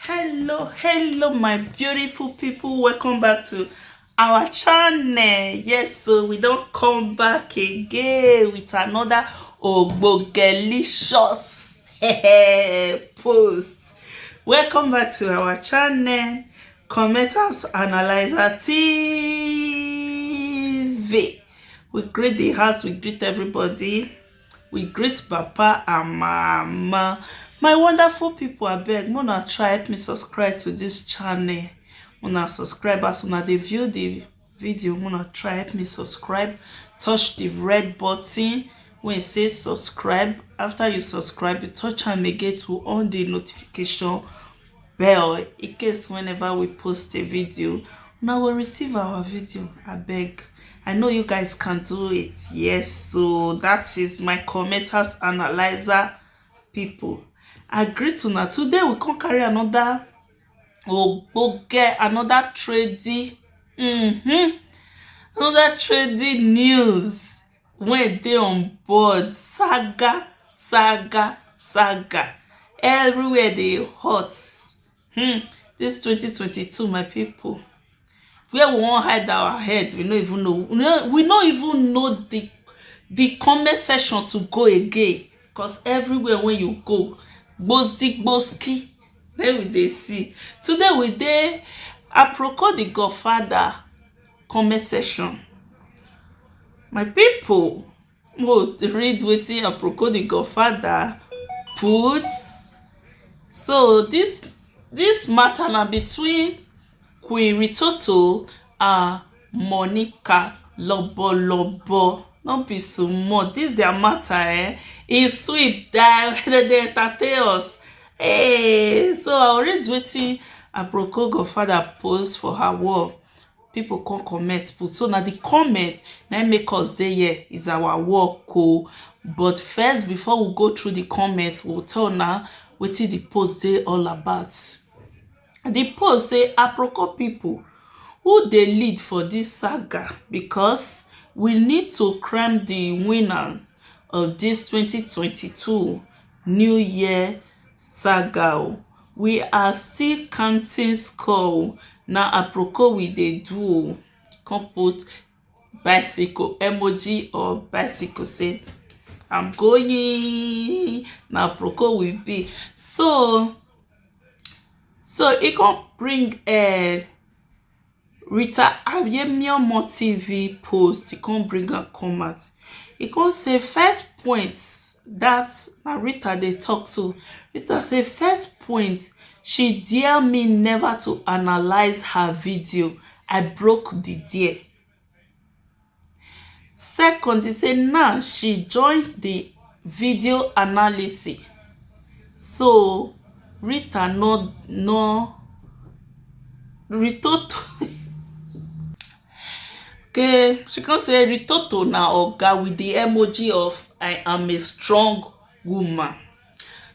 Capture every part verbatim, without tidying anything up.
Hello, hello, my beautiful people. Welcome back to our channel. Yes, so we don come back again with another ogbogelicious post. Welcome back to our channel, Commenters Analyzer T V. We greet the house, we greet everybody. We greet papa and mama. My wonderful people, abeg, una try help me subscribe to this channel. Una subscribe as una dey view the video. Una try help me subscribe. Touch the red button wey say subscribe. After you subscribe, you touch am again to on the notification bell in case whenever we post a video, una go receive our video. Abeg, I know you guys can do it. Yes, so that is my Commenters Analyzer people. I greet una. Today we come carry another ogboge, another trading, mm-hmm, another trading news wey dey on board. Saga, saga, saga. Everywhere dey hot. Hmm. This twenty twenty-two, my people. Where we wan hide our head, we no even know. We no, we no even know the the comment section to go again. Cause everywhere when you go, gbozdi gbozki, then we dey see. Today we dey Aproko the Godfather comment section. My people, mo read wetin Aproko the Godfather put. So this this matter na between Queen Ritoto and Monica Lobolobo. No be small. This their matter, eh? E sweet die. Dem dey entertain us. Hey, so I read wetin Aproko Godfather post for her wall. People come comment put. So na the comment na im make us dey here, is our work o. But first, before we go through the comments, we will tell una wetin the post dey all about. The post say, Aproko people, who dey lead for this saga? Because we need to crown the winner of this twenty twenty-two New Year saga o. We are still counting score o. Na Aproko we dey do o. Come put bicycle emoji or bicycle, say, "I'm going." Na Aproko we be. So, so e come bring, eh, Rita Ayemiomo T V post. E come bring am come out. E come say, first point, that na Rita dey talk so. Rita say, first point, she dare me never to analyze her video. I broke the dare. Second, e say now she join the video analysis. So Rita no, no, Ritoto. Okay, she come say Ritoto na oga with the emoji of "I am a strong woman."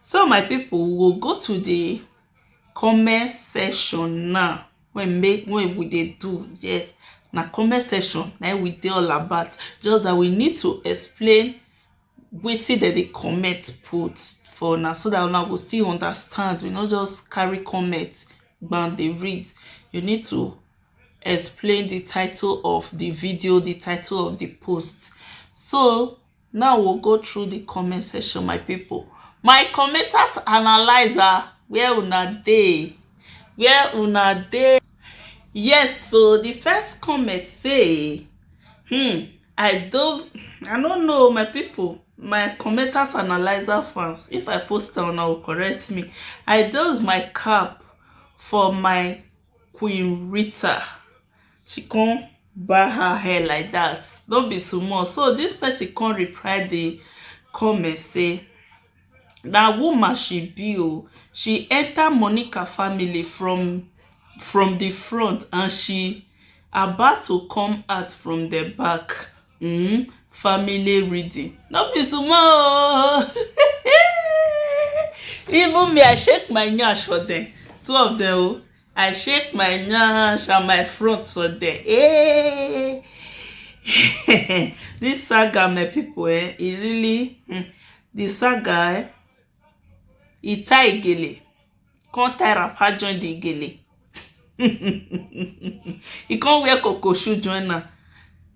So my people, we go go to the comment section now. When make, when we dey do, yes, na comment section na we dey all about. Just that we need to explain wetin dem dey comment put for una, so that una go still understand. We no just carry comment gbam dey read. You need to explain the title of the video, the title of the post. So now we'll go through the comment section, my people. My Commenters Analyzer, where una dey? Where una dey? Yes, so the first comment say, hmm, I don't, I don't know, my people, my Commenters Analyzer fans. If I post am, una will correct me. I does my cap for my Queen Rita. She come bow her hair like that. No be small. So this person come reply the comment say, na woman she be o. She enter Monica family from, from the front, and she about to come out from the back. Mm, family reading. No be small o. Even me, I shake my nyash for them. Two of them o. I shake my nyash and my front for there. Hey! This saga, my people, eh, e really, hmm, the saga, eh, e tie gele. Come tie wrapper join the gele. He come wear cocoa shoe join am.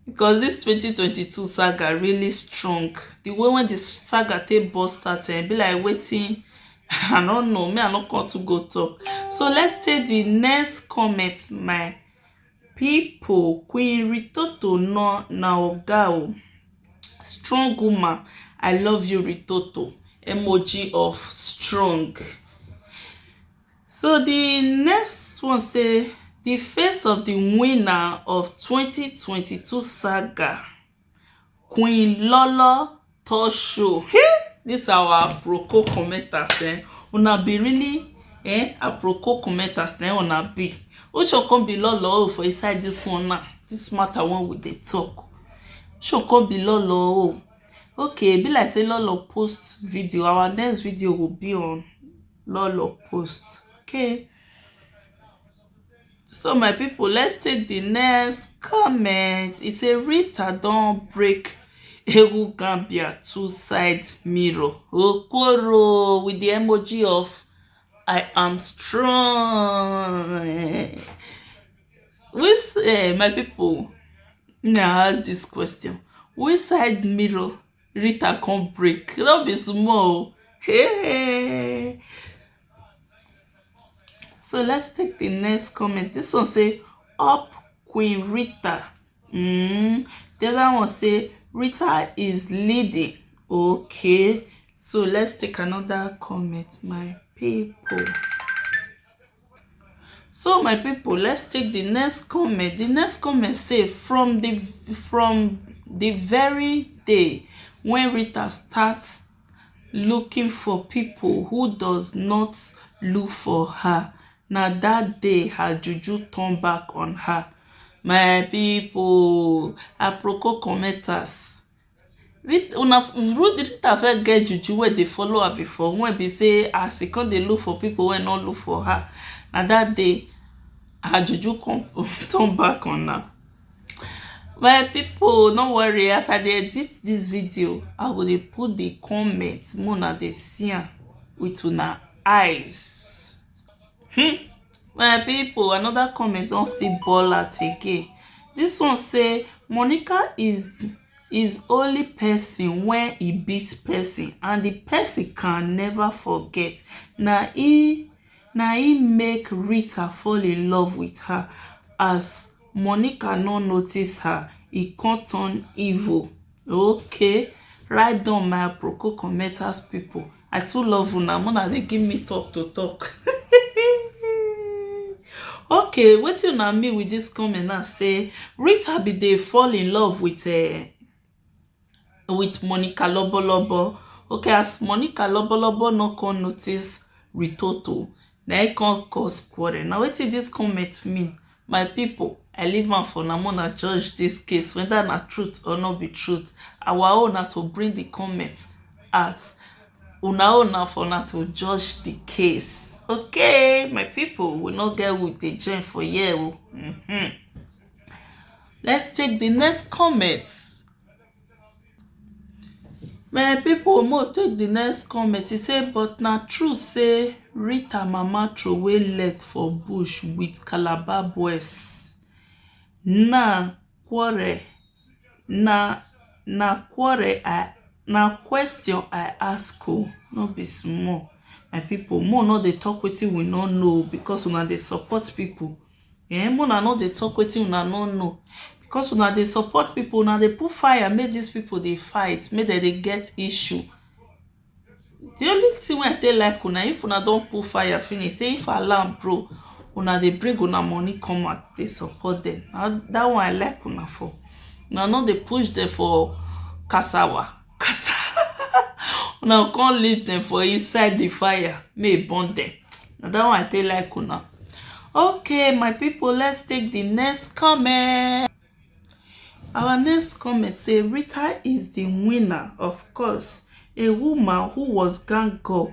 Because this twenty twenty-two saga really strong. The way when the saga take burst out, eh, be like wetin I no know. Me, I no come to go talk. So let's take the next comment, my people. Queen Ritoto no na oga o. Strong woman. I love you, Ritoto. Emoji of strong. So the next one say, the face of the winner of twenty twenty-two saga, Queen Lolo Talk Show. Hey, this our Aproko commenters, eh? Una be really, eh? Aproko commenters, eh? Una be. Which one come be Lolo o for inside this one now? This matter when we dey talk. Which one come be Lolo o? Okay, be like say Lolo post video. Our next video will be on Lolo post. Okay. So my people, let's take the next comment. E say Rita don break Ewu Gambia two side mirror. Okoro with the emoji of I am strong. Which, eh, my people, now ask this question. Which side mirror Rita come break? No be small. Hey. So let's take the next comment. This one say, "Up Queen Rita." Mm. The other one say, "Rita is leading." Okay. So let's take another comment, my people. So my people, let's take the next comment. The next comment say, "From the from the very day when Rita starts looking for people who does not look for her, na that day her juju turn back on her." My people, Aproko commenters, Rit- una f- Ru- Rita first get juju wey dey follow her before, wey be say as she come dey look for people wey no look for her, na that day her juju come turn back on her. My people, no worry, as I dey edit this video, I go dey put the comment, make una dey see am with una eyes. Hmm. My people, another comment don still ball out again. This one say, "Monica is is only person when e beat person, and the person can never forget. Na e na e make Rita fall in love with her. As Monica no notice her, e come turn evil." Okay, write down, my Aproko commenters people. I too love una, una dey give me talk to talk. Okay, wetin una mean with this comment now? Say Rita be dey fall in love with, eh, with Monica Lobolobo. Okay, as Monica Lobolobo no come notice Ritoto, na e come cause quarrel. Na wetin this comment mean? My people, I leave am for una, make una judge this case, whether na truth or no be truth. Our own na to bring the comment out. Una own na for una to judge the case. Okay, my people, we no get with the join for here o. Mm-hmm. Let's take the next comment. My people, mo take the next comment. E say, "But na true say Rita mama throway leg for bush with Calabar boys. Na quarrel, na na quarrel I na question I ask o, no be small." My people, mo no dey talk wetin we no know, because una dey support people. Eh, mo na no dey talk wetin una no know, because una dey support people, una dey put fire make these people dey fight, make dem dey get issue. The only thing wey I take like una, if una don put fire finish, say if alarm blow, una dey bring una money come out dey support them. Na that one I like una for. Una no dey push them for cassava. Cassava. Una come leave them for inside the fire, may e burn them. Na that one I take like una. Okay, my people, let's take the next comment. Our next comment say, "Rita is the winner, of course. A woman who was gang up,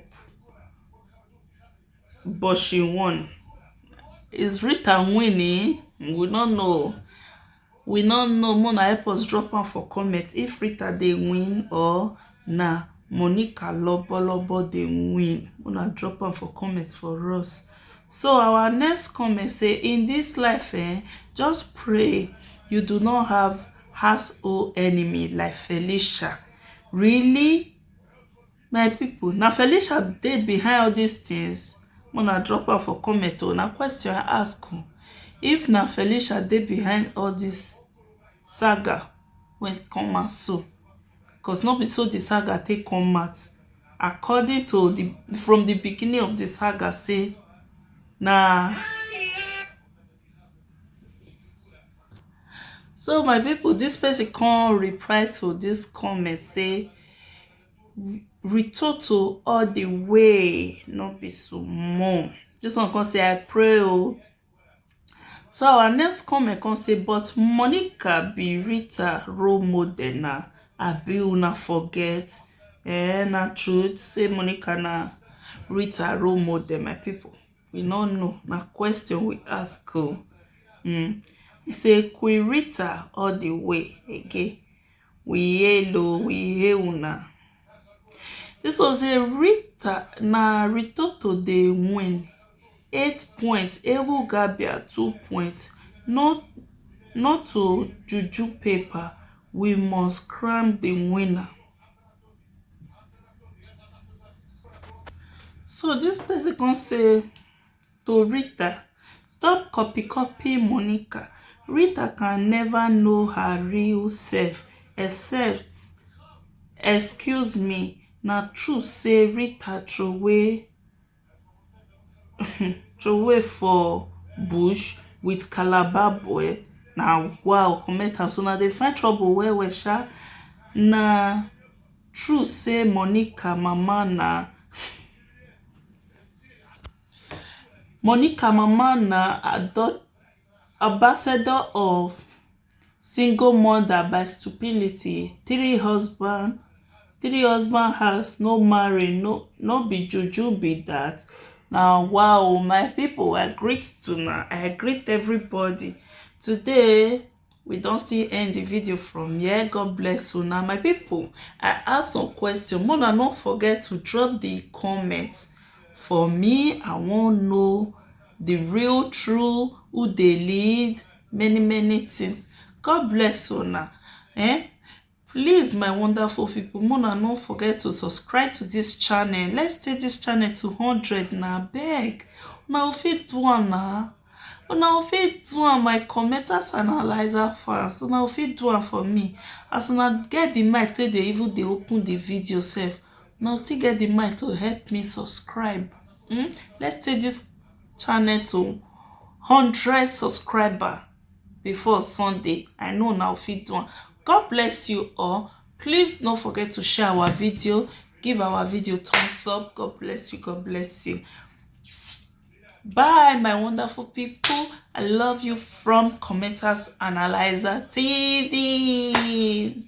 but she won." Is Rita winning? We no know. We no know. Mona help us drop am for comment if Rita dey win or na Monica lobolobo dey win. Una drop am for comment for us. So our next comment say, in this life, eh, just pray you do not have household enemy like Felicia. Really? My people, na Felicia dey behind all these things? Una drop am for comment o. Na question I ask o. If na Felicia dey behind all this saga wey come out so, because no be so the saga take come out. According to the, from the beginning of the saga, say na. So my people, this person come reply to this comment say, Ritoto all the way, no be small. This one come say, I pray o. So our next comment come say, but Monica be Rita role model na, abi una forget? Eh, na truth say Monica na Rita role model, my people. We no know, na question we ask o. Mm. He say, Queen Rita all the way again. We hail o, we hail una. This one say, Rita, na Ritoto dey win. Eight points, Ewu Gabia two points. Not, not to juju paper, we must crown the winner. So this person come say to Rita, stop copy copy Monica. Rita can never know her real self except, excuse me, na true say Rita throway throway for bush with Calabar boy. Na wow, comment am so. Una dey find trouble well well sha. Na true say Monica mama na Monica mama na ado-, ambassador of single mother by stupidity. Three husband, three husband house, no marry, no, no be juju be that. Na wow, my people, I greet una, I greet everybody. Today, we don still end the video from here. God bless una, my people. I ask some question. Una no forget to drop the comments for me. I wan know the real true, who dey lead, many many things. God bless una. Eh? Please, my wonderful people, una no forget to subscribe to this channel. Let's take this channel to hundred na, beg. Una go fit do am na. Una go fit do am, my commenters and analyzer fans. Una go fit do am for me. As una get the mic, take dey even dey open the video sef. Una still get the mic to help me subscribe. Hmm? Let's take this channel to hundred subscriber before Sunday. I know una fit do am. God bless you all. Please don't forget to share our video, give our video thumbs up. God bless you. God bless you. Bye, my wonderful people. I love you from Commenters Analyzer T V.